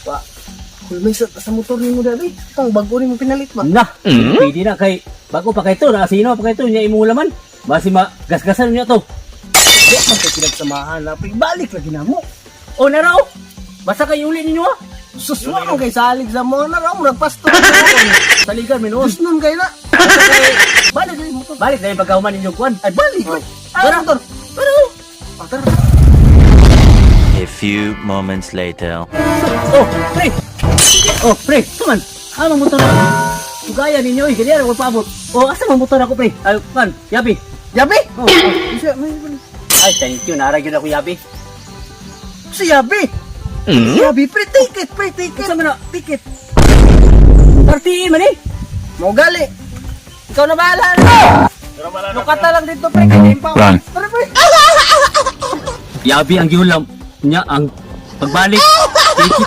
Wa. Kulmay sa motor nimo dali. Pang bago nimo pinalit ba? Na, pwede na kay bago pa kay to, naasino pa kay to nya imong laman. Basi ma gasgasan niya to. Di man kay pinagsamahan na pre. Balik lagi na mo. Oh, naraw. Basta kay uli ninyo ah. Suswa mo kay salig sa mo na raw murag pasto. Saligan minuon. Diyos nun kay na. Basta kay Balik lagi motor. balik na yung pagkahuman ninyong kuan. Ay balik. Oh. Tara motor. Pero Ah, tara. A few moments later. Oh, pre. Oh, pre, come on. Ah, motor na. Sugaya ninyo eh, ganyan ako paabot. Oh, asa man motor ako, pre? Ay, kan, yabi. Yabi. Oh, oh. Isa may Ay, thank you, nara gyud ako yabi. Si Yabi. Si Yabi pre, ticket pre, ticket. Unsa man na? Ticket. Party man eh. Mo gali. Ikaw na bahala na. Lukata lang dito pre kay pa. Run. Tara pre. Yabi ang gihulam niya ang pagbalik. Ticket.